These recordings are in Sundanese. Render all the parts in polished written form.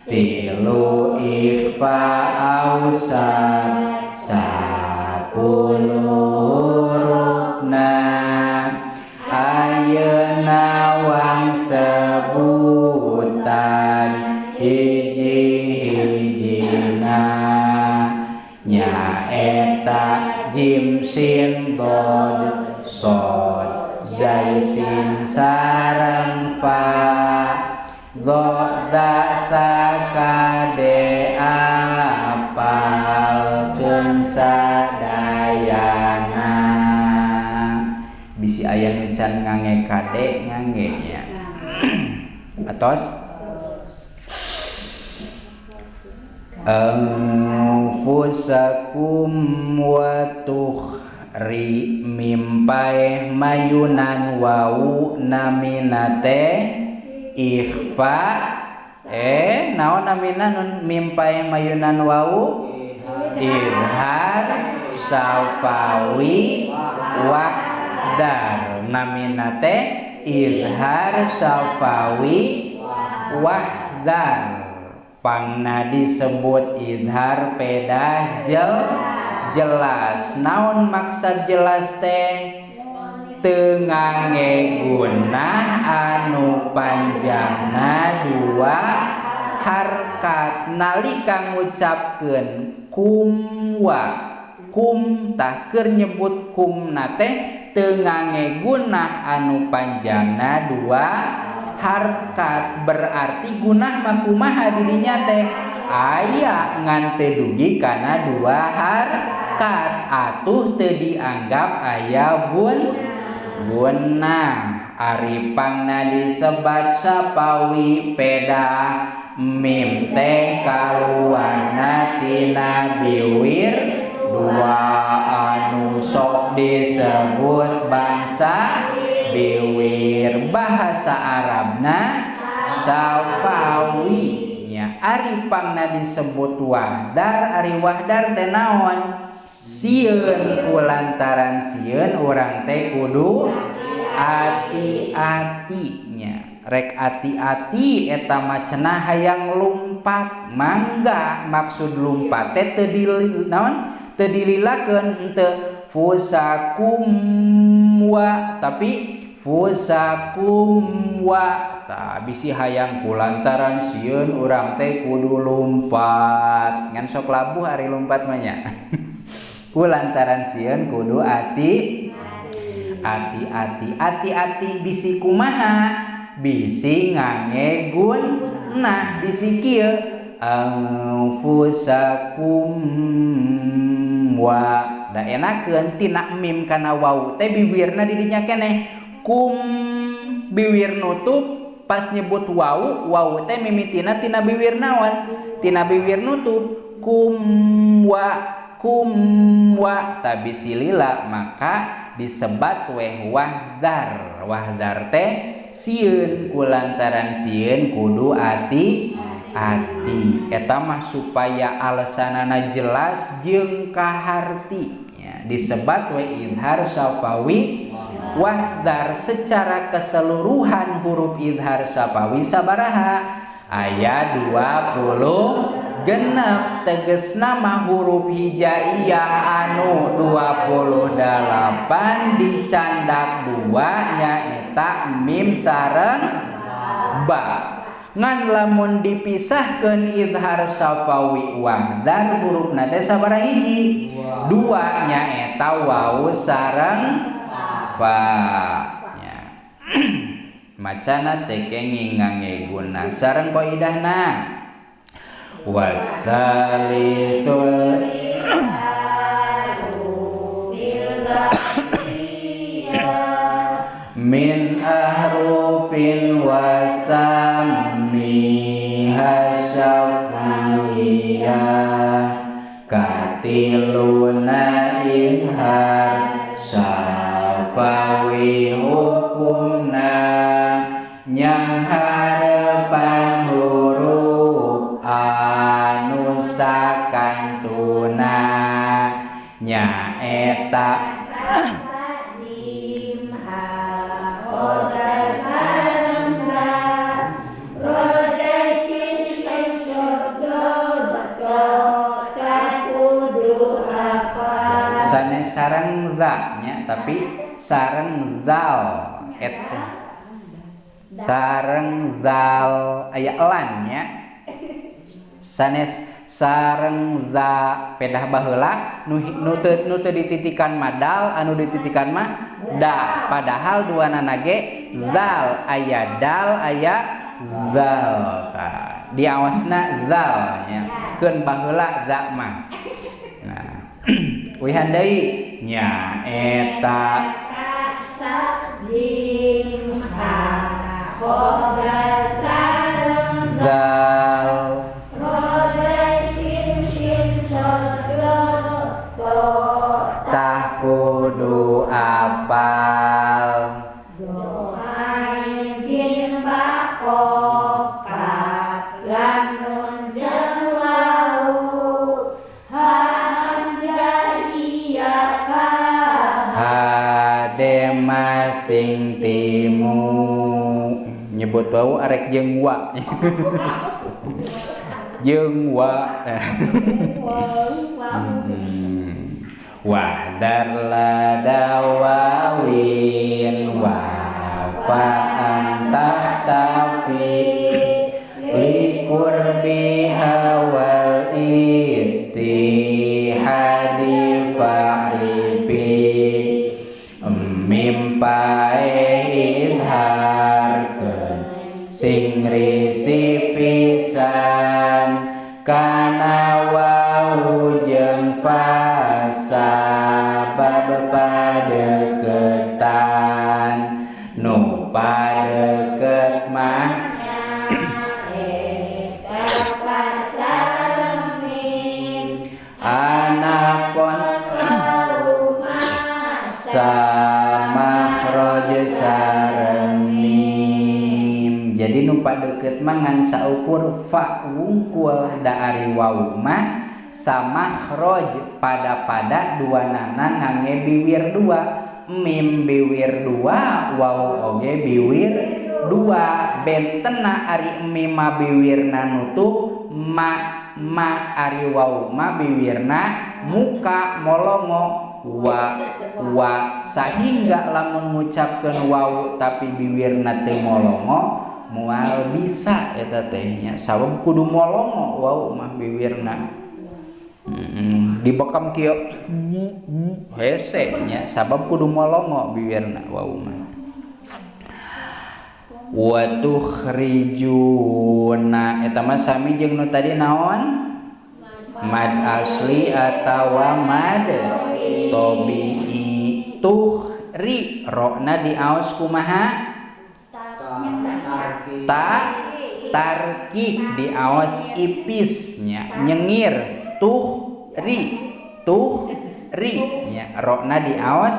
Tilu ikhfa ausat 10 hurufna ayeuna wang sebutan hiji-hijina nyaeta jim sin dod sod zai sin sareng fa dho dha sa kade apalkeun sadayana. Bisi aya nu can ngange kade ngange nya. Atos anfusakum wa tukhri mimpai mayunan wau namina teh ikhfa naon namina nun mimpai mayunan wau idhar syafawi wahdar namina teh idhar syafawi wahdar. Pangna disebut idhar pedah jelas. Naon maksud jelas teh? Teu ngange gunah anu panjangna dua harkat nalika ngucapkeun kumwa kum tah keur nyebut kumna teh teu ngange gunah anu panjangna dua harkat, berarti gunah mah kumaha didinya teh aya ngan teu dugi kana dua harkat atuh teu dianggap aya gunnah. Ari pangna disebat sapawi pedah mim teh kaluarna tina biwir dua anu sok disebut bangsa biwir, bahasa Arabna syafawi nya. Ari pangna disebut wahdar, ari wahdar teh naon? Sieun, kulantaran sieun urang teh kudu ati-ati nya. Rek ati-ati eta mah cenah hayang lumpat, mangga maksud lumpat teh teu naon? Teu dililakeun henteu fusakum wa, tapi fusakum wa. Tah bisi hayang kulantaran sieun urang teh kudu lumpat, ngan sok labuh ari lumpat mah nya. Kulantaran sieun kudu ati ati-ati ati-ati bisi kumaha? Bisi ngange gunnah, bisi kieu anfusakum wa. Da enakeun tina mim kana wau teh biwirna di dinya keneh kum, biwir nutup pas nyebut wau, wau teh mimitina tina biwir naon? Tina biwir nutup kum wa kum wa, tabi silila maka disebat weh wahdar. Wahdar teh sieun, kulantaran sieun kudu ati ati. Eta mah supaya alasanana jelas jeung kaharti ya, disebat weh idhar syafawi wahdar. Secara keseluruhan huruf idhar syafawi sabaraha? Aya 26. Teges nama huruf hijaiyah anu 28 dicandak dua nyaeta mim sareng ba. Ngan lamun dipisahkeun idhar syafawi wahdar hurufna teh sabaraha hiji? Dua, nyaeta wau sareng fa nya. Macana teh kenging ngange guna sareng kaidahna wasalisul min ahrufin wasamiha syafiyah katiluna idhar syafawi hukumna nyang harepan huruf anu sakantuna nyaeta sanes sareng za nya, tapi sareng zal eta. Sareng zal aya elan nya. Sanes sareng za pedah baheula nu teu dititikan madal, anu dititikan mah da, padahal duanana ge zal, aya dal aya zal. Tah diawasna zal nya, keun baheula za mah. Nah, uihan deui nya eta jim ha kho sareng zal tah kudu apal doain jin ba qof kaf lam nun jeung wau ha hamzah iya ka hade masing timu nyebut wau arek jeung wa jeung wa wahdar ladawawin wa fa antahtafi liqurbiha wal ittihadi fa'rifi mim pae izharkeun sing risi pisan kana wau jeung fa sabab padeketan nu padeket mah anapon samakhraj sareng mim. Jadi nu padeket mah ngan saukur fa wungkul da ari wau mah samakhraj pada-pada dua nana ngange biwir dua, mim biwir dua, wau oge biwir dua. Bentena ari mim ma biwirna nutup, ma ma ari wau ma biwirna muka molongo wa wa, sehingga lamun ngucapkeun wau tapi biwirna teu molongo moal bisa eta teh nya, sabab kudu molongo wau mah biwirna. Dibekam kieu hese nya, sabab kudu molongo biwirna wau mah. Wa tukhrijuna eta mah sami jeung nu tadi naon? Mad asli atawa mad tabi'i. Tukhri rokna diaos kumaha? Ta tarkik diaos ipis nya, nyengir. Tuhri tuhri nya, rokna diaos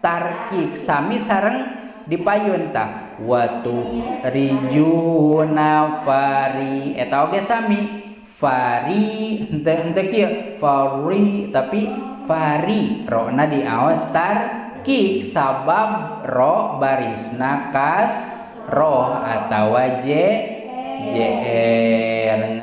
tarkik sami sareng dipayun tah wa tukhrijuna fari eta oge sami fari henteu kieu fari tapi fari rokna diaos tarkik sabab ro barisna kas roh atawa j jr.